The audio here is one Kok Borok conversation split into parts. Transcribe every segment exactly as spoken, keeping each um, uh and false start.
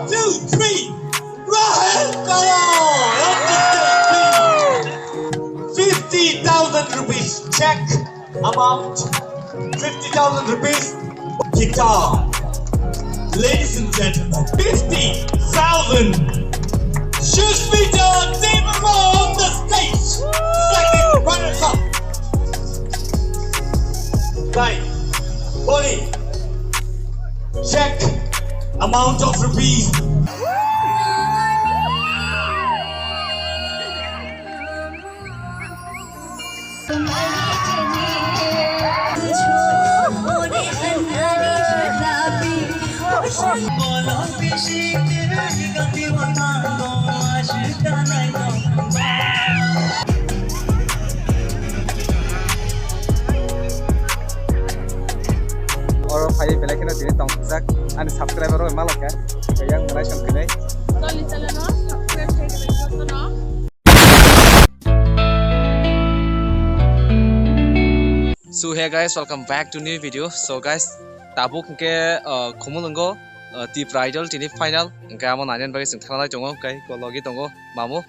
Two, three. Rahel Kaya. Fifty thousand rupees check amount. Fifty thousand rupees. Guitar. Ladies and gentlemen, fifty thousand. Sushmita Debbarma on the stage. Second runner-up. By Boni. Check amount of rupees. Oro phai belai kheno tini tong thajak ani subscriber rok malokha yang mwnai song khinai. Toli channel no subscribe khai di jotono. So hey guys, welcome back to new video. So guys, tabuk hwnkhe, uh, Khumulwngo, uh, Tipra Idol tini final hwnkhe amo nainani bagwi chwng thangna tongo, hwnkhe logi tongo mamu.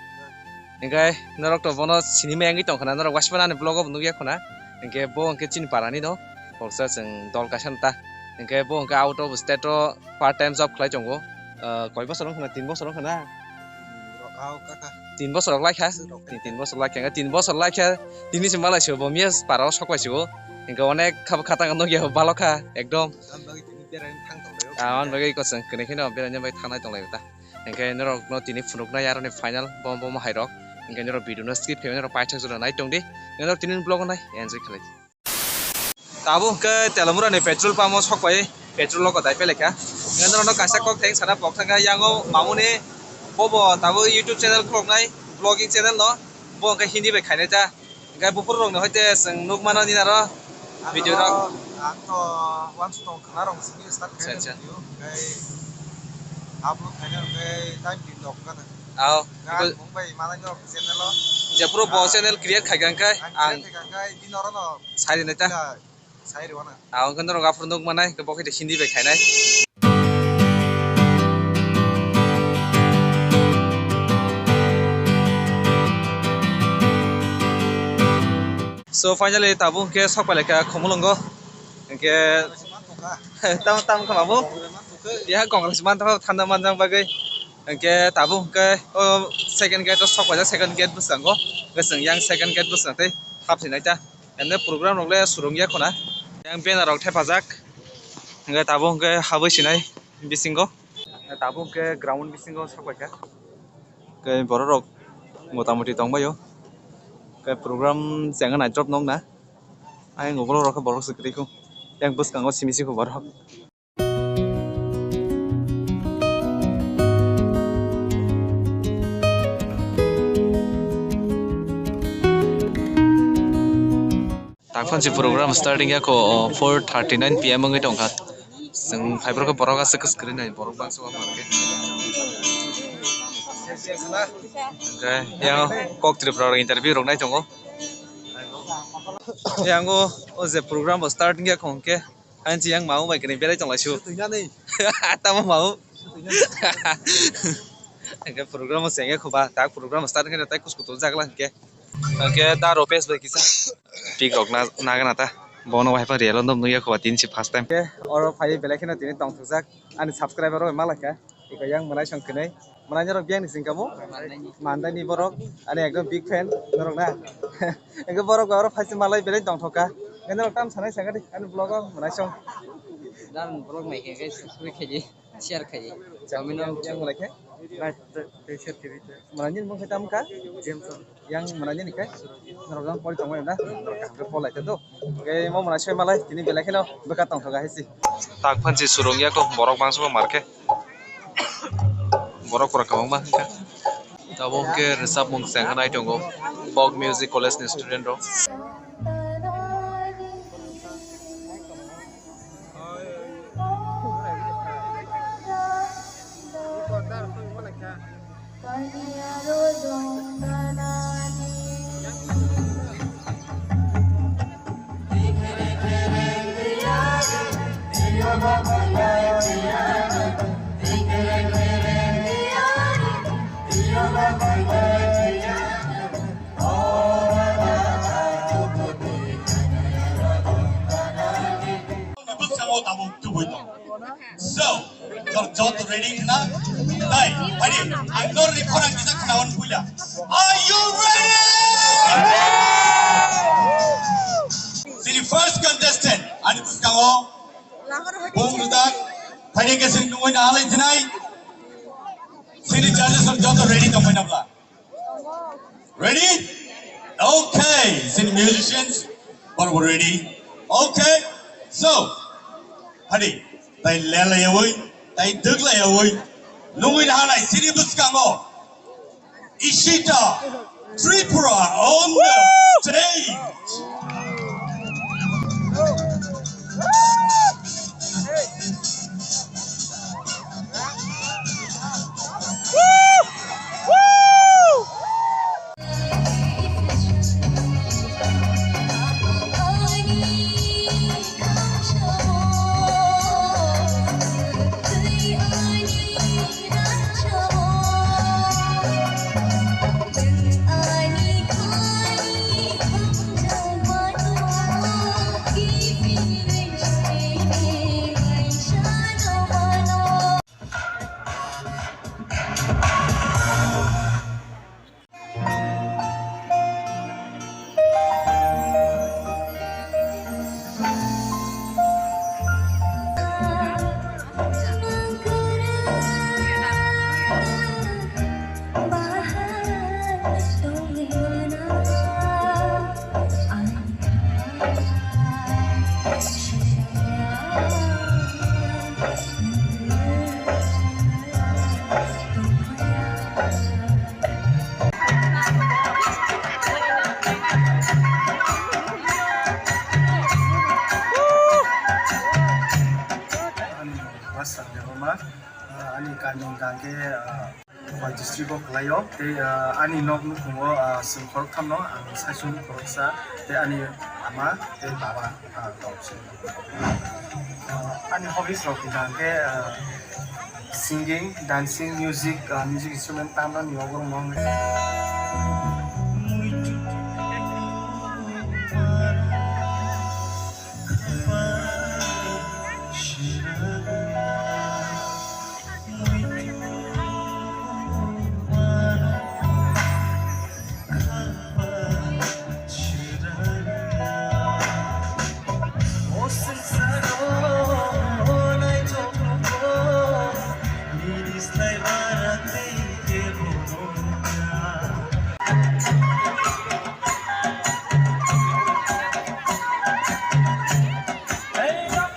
Hingke norok to bono sini ma wngwi tongkha na, norok waisa ani vlog o bo nukya khuna. Hingke bo hingke chini para ni no, koksa chwng dol kaisa ta. Hingke bo hingke out of state o part time job khlai tongo. Ah, koi bosor wngkha na? Tin bosor wngkha na? Tin bosor wnglaikha. Tin bosor wnglaikha, hingke tin bosor wnglaikha. Tini se malai se bo miya para o sok pai se o. Hingke onek khabo khatang nukya balokha ekdom. Aboni bagwi iko chwng kwnwi kheno beraina bai thangnai tonglai ta. Hingke norok no tini phunuknai aroni final bom bom hai rok. Hingke norok video no skip khe norok paithak jora nai tongdi. Hingke norok tini vlog nai enjoy khlai. Tabuk hingke Telamura ni petrol pump o sok pai petrol logo dai pelaikha. Hingke norok no kaisa kok theng sana pok thangkha yango mamuni bobo tabuk YouTube channel khuluknai vlogging channel no bo hingke Hindi bai khainai ta. Hingke buphuru rokni hoite chwng nukmano nini aro video rok. Ang to wansuk tong khna rok simi start khaina video hingke upload khaina hingke time tin rok kana. Ao. Ang mung bai manai norok channel o. Jephuru bo channel create khaikha hingke ang sai rinai ta. Sai rwna. Ang khe norok aphuru nuk manai, khe bo khe Hindi bai khainai. So finally tabuk hwnkhe sok pailai kha Khumulwngo. Hwnkhe tam tam kha babu. Ya Congress man thangkha thanda manjak bagwi. Hwnkhe tabuk hwnkhe o second gate o sok paijak, second gate bwskango. Hwnkhe chwng yang second gate bwskang tei hap sinai ta. Ene program rok le surung ya khuna. Yang banner rok thepajak. Hingke tabuk hingke habwi sinai bisingo. Tabuk hingke ground bisingo sok paikha. Hingke borok rok mota moti tongbaio. Hingke program chengna nai drop nokna. Ayang ukulok rok khe borok se kwrwi kho. Yang bwskango simi si kho borok. Tangphang si program starting ya ko, o, four thirty nine P M wngwi tongkha. Chwng phaibrokhe borok aswk khe screen nai borok bangsa wngma hwnkhe. Hwnkhe yang kok Tripura rok interview rok nai tongo. Yang o, o je program bo starting ya ko hwnkhe. Ani si yang mau bai kene berai tong lai su. Tamo mau. Hingke program o chengya kho ba, tak program start khe tai kus kutul jagla hingke. Hingke da Rupes bai kisa. Pik rok na, na gana ta. Bono wahai pa real o nukya kho ba tin si first time. Hingke oro phai belai kheno tini tong thokjak. Ani subscriber rok malai kha. Iko yang mwnai song kwnwi. Mwnai norok biyang ni sing kamo? Mandai ni borok. Ani ekdom big fan norok na. Engke borok oro phaisi malai belai tong thoka. Engke norok tam sanai saka di. Ani vlog o mwnai song. Dan vlog nai khe subscribe khaidi, share khaidi. Chami no yang mwnai khe? Mwnai ni mung khe tam kha? Jameson. Yang mwnai ni khe? Norok jang pori tongmani na? Norok kaham khe pori lai khe do. Hingke mo mwnai soi malai tini belai kheno bwkha tongthoka hai se. Tak phan si surung ya kho borok bangsa bo mar khe. Borok pura kwbangma hwnkha. Tabuk hwnkhe rwchapmung chengkha nai tongo folk music college ni student rok. Joto ready na? Dai, ready. Ang no ready khorang kisa khnawan puila. Are you ready? Sini first contestant. Ani bwskango bung rwdak. Thani ke sini nungwi na halai jinai. Sini judges joto ready tongmai nabla. Ready? Okay, sini musicians, but we're ready. Okay, so, honey, tai lelayawi, tai duglayawi, nungwi na halai sini bwskango. Ishita, Tripura on the stage. Ani Basa Debbarma, ah, ani kami hwnkha khe, ah, Khowai district o kwlaio. Tei, ah, ani nok nukhungo, ah, chwng khoroktham no, ang saichung khoroksa, tei ani ama tei baba, ah, tok se. Ah, ani hobbies rok hwnkha khe, ah, singing, dancing, music, ah, music instrument tamna ni oborok no.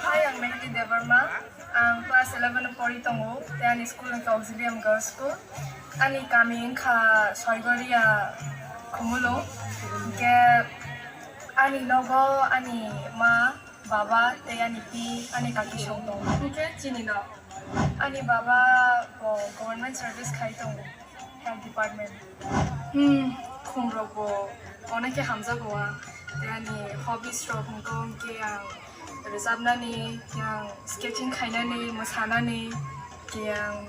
Hi, ang Melody Debbarma. Ang class eleven o pori tongo, tei ani school wngkha Auxilium Girls School. Ani kami wngkha Soigoria, Khumulwng. Hinkhe ani nogo ani ma, baba tei ani pi, ani kaki song tongo. Hinkhe chini no? Ani baba bo government service khai tongo. Health department. Hmm, khum rok bo onek khe hamjago ang. Tei ani hobbies rok hwnkhe ang rwchapnani, ang sketching khainani, mwsanani, tei ang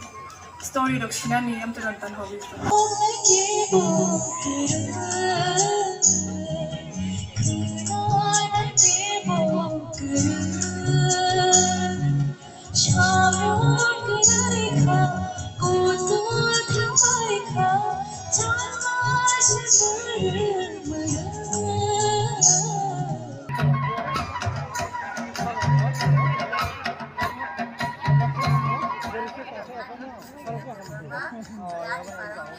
story rok sinani, amtwi rok tan hobbies rok.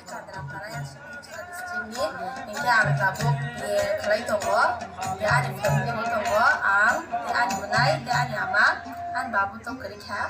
Chandra Paraya. Chini, hinkhe ang tabuk, eh, khlai tongo, hinkhe ani family bo tongo, ang, tei ani bwlai, tei ani ama, ani babu tong kwrwi kha.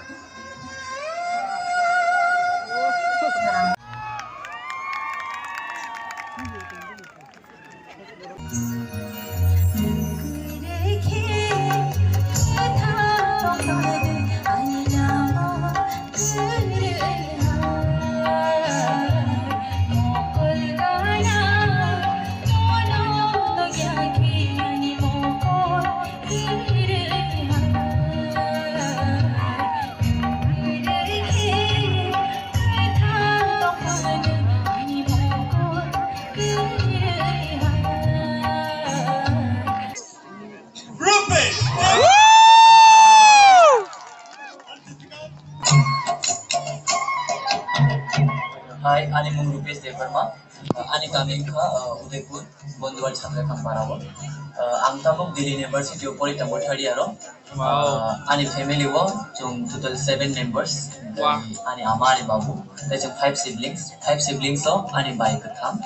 Hai, ani mung Rupesh Debbarma. Uh, ani kami wngkha, uh, Udaipur, Bondiwali Chhatrakham para o. Uh, ang tabuk Delhi University o pori tongo third year o. Wow. Uh, ani family o chwng total seven members. Wow. Ani ama, ani babu, tei chwng five siblings. Five siblings o ani bai kwtham,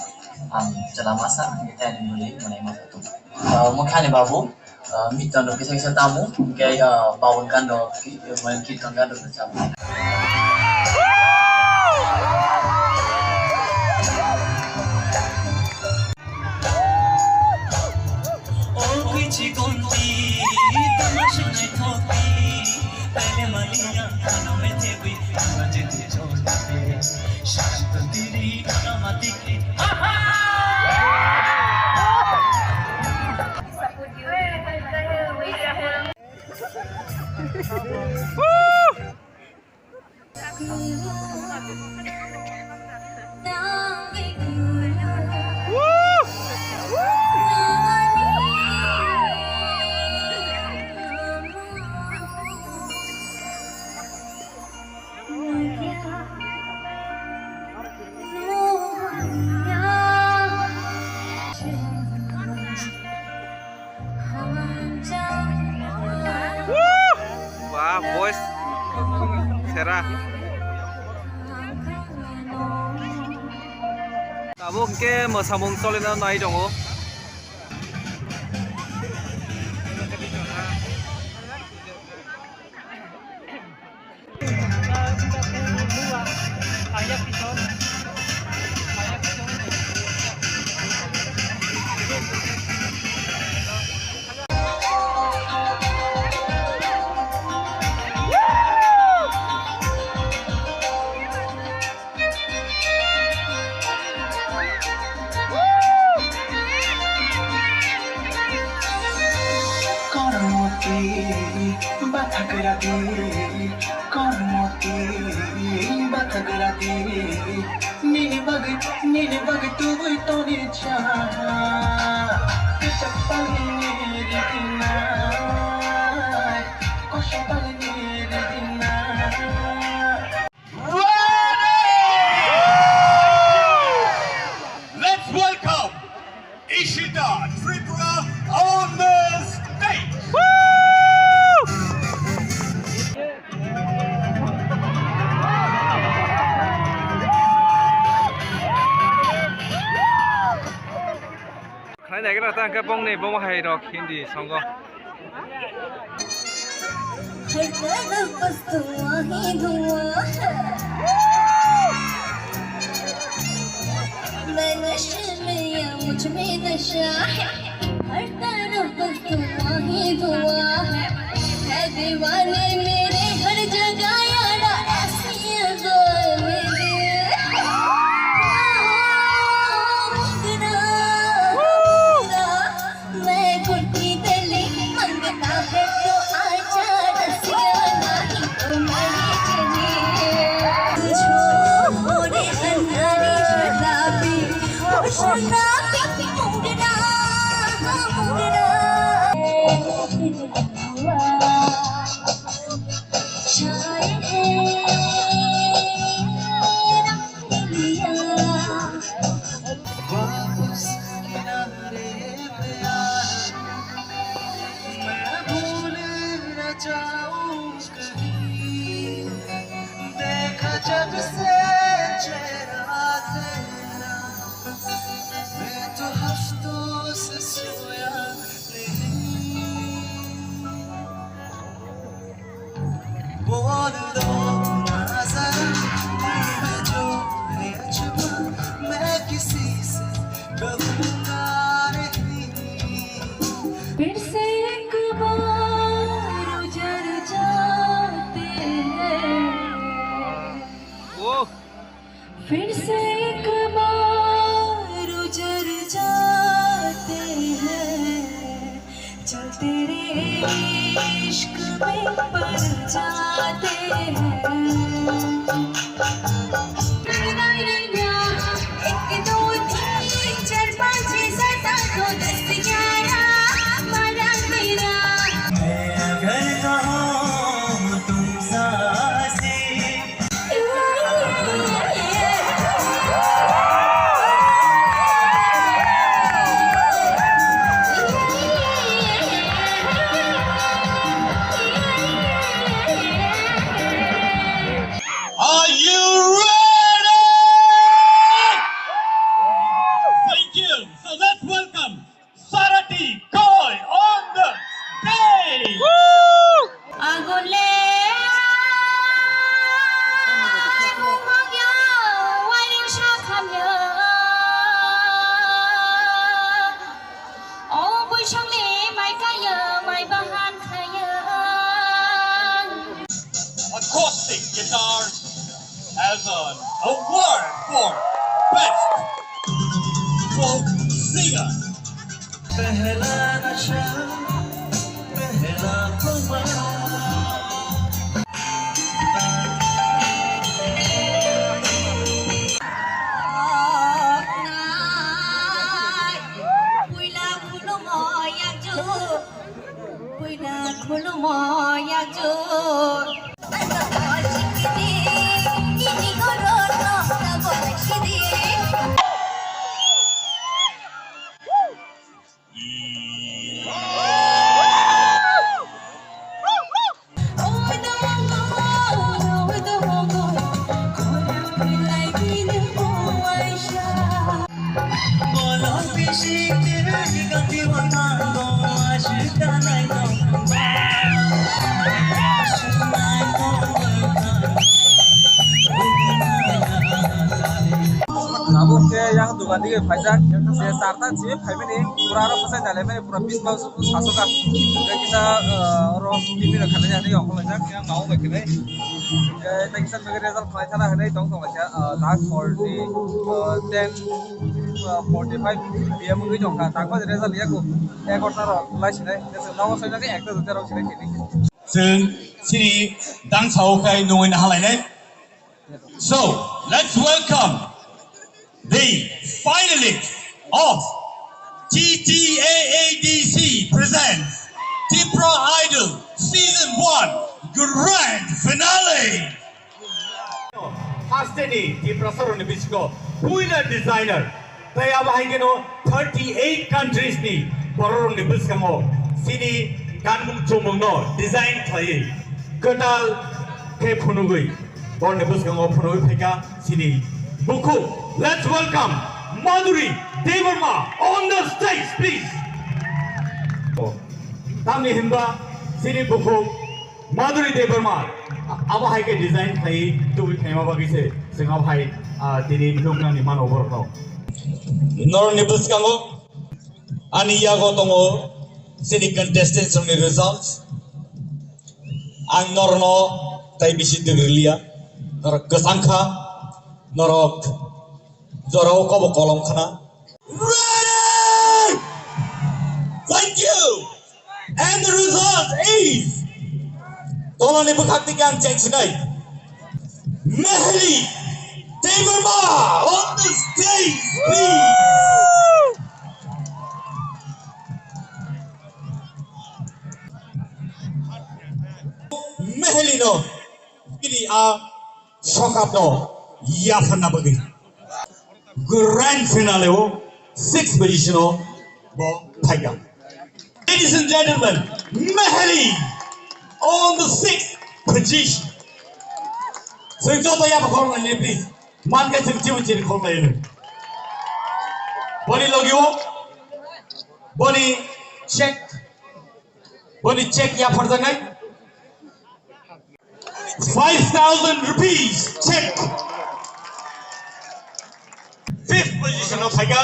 ang chwla masa, hwnkhe tei ani bwrwi mwnai masa tongo. Uh, omo khe ani babu, uh, miton rok kisa kisa tamo, hwnkhe, uh, bawan gan rok ki-, uh, kirtan gan rok rwchapmani. Wah, boys, sera. Tabuk hwnkhe mwsamung cholina nai tongo. Kormoti bathagra di, kormoti bathagra di, nini bagwi, nini bagwi tubui toni cha. Kwchak palni rigina, kosa palni rigina. Ready! Let's welcome Ishita Tripura on the stage. Khlai naigra ta hwnkhe bongni bomo hai rok Hindi songo. मैं नशे में या मुझ में नशा है, हर तरफ बस धुआं ही धुआं है। है दीवाने मेरे हर जगह यारा, ऐसी अदा मेरे। मुंगरा, मुंगरा, मैं गुट्टी दे ले, मांगता है तो आजा रसिया, नहीं तो मरे चले। छोड़े अंधारी शराबी, शराबी मुंगरा, मुंगरा। छाए हैं रंग लिया। वापस किनारे पे आ, मैं भूल न जाऊं कहीं। देखा जब से चेहरा तेरा, मैं तो हफ्तों से सोया नहीं। बोल दो ना जरा, दिल में जो है छुपा, मैं किसी से कहूँगा नहीं। फिर से एक बार उजड़ जाते हैं। ओह। फिर से एक बार उजड़ जाते हैं, चल तेरे इश्क में पड़ जाते हैं। एक, दो, तीन, चार, पाँच, छः, सात, आठ, नौ, दस, ग्यारह, बारह, तेरह। मैं अगर कहूँ तुम सासी, Guitar as an award for best folk singer. पहला नशा, पहला खुमार। Puila khulumo yakju, puila khulumo yakju. Tabuk khe yang dugan dige phaijak, se charta simi phaimani, pura aro bwsai nailaimani, pura bisma sasoka. Kisa, ah, oro T V rok khalai ani yokolaijak, yang mau bai khe. Tei kisa result khlai thana hinwi tong tong lai kha, ah, tak hor ni, ah, ten, ah, forty five P M wngwi tong kha. Tak bai result yaku egarota rok lai sinai. Nago soi nang ekta duita rok sinai tini. Chwng chini dang sao khai nungwi naha lainai. So, let's welcome the finalists of T T A A D C presents Tipra Idol Season one Grand Finale. Hasteni Tiprasarokni bisingo puila designer, tei abo hai kheno thirty eight countries ni bororokni bwskango chini ganmung chumungno design khlaiwi kwtal khe phunugwi borokni bwskango phunugwi phaikha chini bukhuk. Let's welcome Madhuri Debbarma on the stage, please. Tamni hinba chini bukhuk Madhuri Debbarma, abo hai khe design khai tubui khaima bagwi se chwng abo hai, ah, tini nuknani mano borokno. Norokni bwskango ani yago tongo chini contestants rokni results. Ang norokno tai bisi twrwliya, norok kwchang kha, norok jorao kobo kolom khna. Ready! Thank you! And the result is, tolani bwkhak twi ang cheng sinai. Mehli Debbarma on the stage, please. Mehli no, ini a sokap no, yapharna bagwi. Grand finale o six position o bo phaikha. Ladies and gentlemen, Mehli on the sixth position. Chwng joto yapha khoroknai le, please. Man khe chwng chini chini khoroknai le. Boni logi o, boni check, boni check yapharjaknai. Five thousand rupees check. Fifth position o phaikha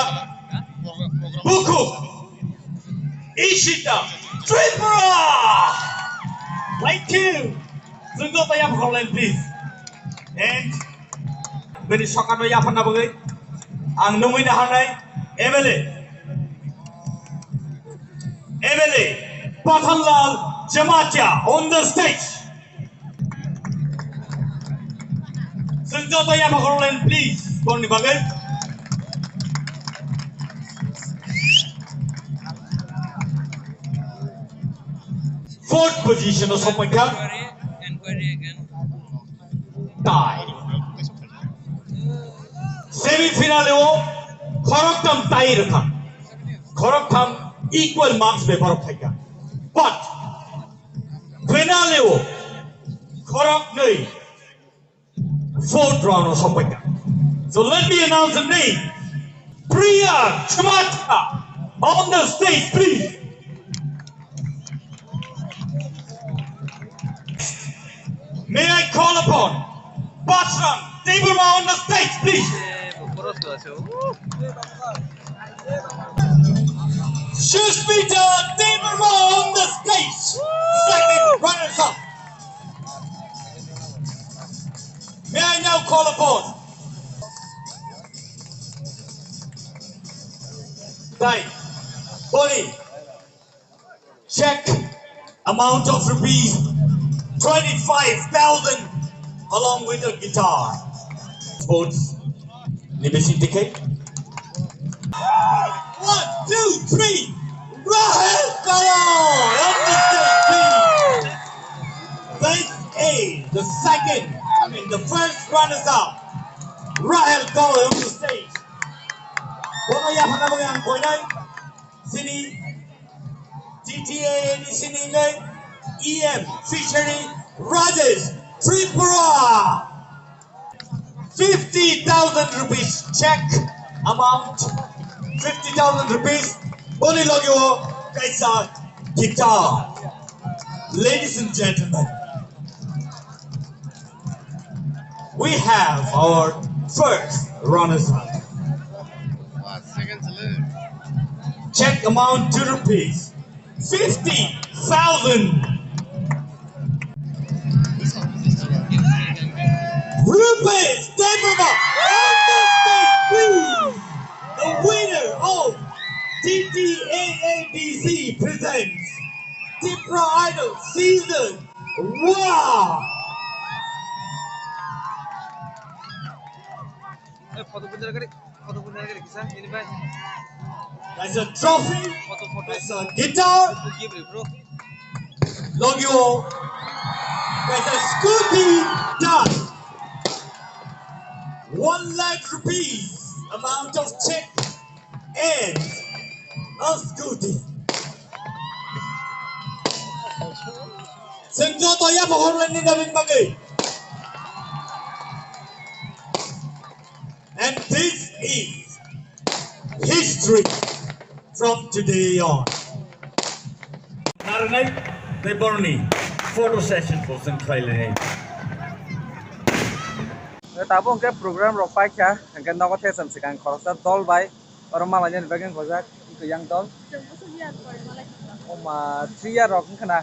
Bukhuk Ishita Tripura. Thank you. Chwng joto yapharoknai, please. And bini sokano yapharna bagwi ang nungwi naharnai M L A. M L A Pathanlal Jamatia on the stage. Chwng joto yapha khoroknai, please, borokni bagwi. Fourth position o sokpaikha. Tie. Semi final o khoroktham tie rwkha. Khoroktham equal marks bai borok phaikha. But finale o khoroknwi fourth round o sokpaikha. So let me announce the name. Priya Chamatka on the stage, please. May I call upon Bachram Debbarma on the stage, please? Sushmita Debbarma on the stage, second runner-up. May I now call upon Dai Boni, check amount of rupees twenty-five thousand along with a guitar. Sports ni machine dikhe. One, two, three. Rahel Kaya, M D C, please. This is the second, I mean, the first runners up. Rahel Kaya on the stage. Bono yaphana bagwi ang koinai sini T T A ni sini nai E M Fishery Rajesh Tripura. Fifty thousand rupees check amount, fifty thousand rupees. Boni logi o kaisa guitar. Ladies and gentlemen, we have our first runners up. Check amount two rupees. Fifty thousand rupees. Deborah on the stage, please. The winner of T T A A D C presents Tipra Idol Season. Wow! Eh, photo photo kari, photo photo kari kisa, ini bai. That's a trophy. Photo photo. That's a guitar. Photo give bro. Logi o. That's a scooty done. One lakh rupees amount of check and a scooty. Sengjo toya pohor leni dabin bagi. And this is history from today on. Narwhal Deborni photo session ko sengkhlai leni. Tabuk hwnkhe program rok paikha, hwnkhe nogo thesam swkang khoroksa dol bai oro malainani bagwi wngkha jak yang dol. Oma three year rok wngkha na?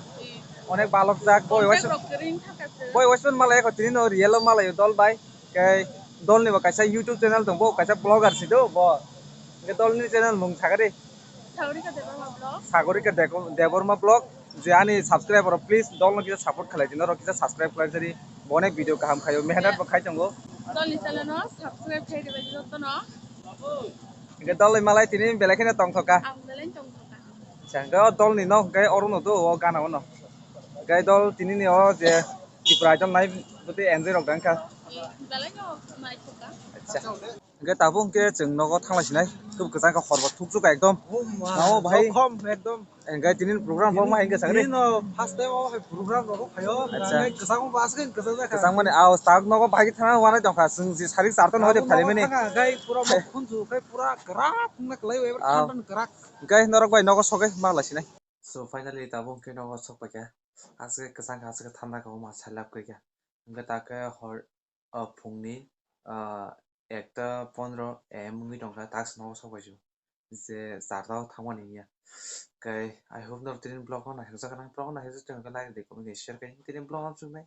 Onek balok jak, boi waisa, boi waisa malai kho tini no real o malai dol bai. Khe dol ni bo kaisa YouTube channel tong, bo kaisa vlogger si do bo. Hwnkhe dol ni channel mung sakari. Sagorika Debbarma vlog. Sagorika Deko-, Debbarma vlog. Je ani subscriber rok, please dol no kisa support khlai di, norok kisa subscribe khlai di, bo onek video kaham khaio, mehnat bo khai tongo. Dol ni channel no subscribe khai di bai joto no. Hwnkhe dol ni malai tini belai kheno tongthoka. Ang belai tongthoka. Acha, hwnkhe o dol ni no hwnkhe oro no do o gana o no. Hwnkhe dol tini ni o je Tripura Idol nai bwtwi enjoy rok dang kha. Belai no naithoka. Acha. Hwnkhe tabuk hwnkhe chwng nogo thanglai sinai. Kwbwi kwchang khe hor bo thukjwk ekdom. Oh ma, nao bahai. Jokhom ekdom. Hwnkhe tini program bo ma hwnkhe sakni? Tini no first time o hai program rok phaio. Acha. Hwnkhe kwchang bo aswk kwchang jakha. Kwchang mani a tak nogo bahai thana wanai tongkha. Chwng je sarik charta nogo de phalimani. Thanga hwnkhe pura mukhunju khai pura kwrak wngna kwlai bai. Ah. Thandan kwrak. Hwnkhe norok bai nogo sogwi ma lai sinai. So finally tabuk hwnkhe nogo sok paikha. Aswk kwchang kha, aswk thanda kha, o ma salap khaikha. Hwnkhe ta khe hor, ah, phungni, ah, ekta pondro A M wngwi tongkha, task nogo sok paisio. Je charta o thangmani hiya. Khe I hope norok tini vlog no naithokjak nang, vlog no naithokjak tongkha like di, comment di, share khai tini vlog no chuknai.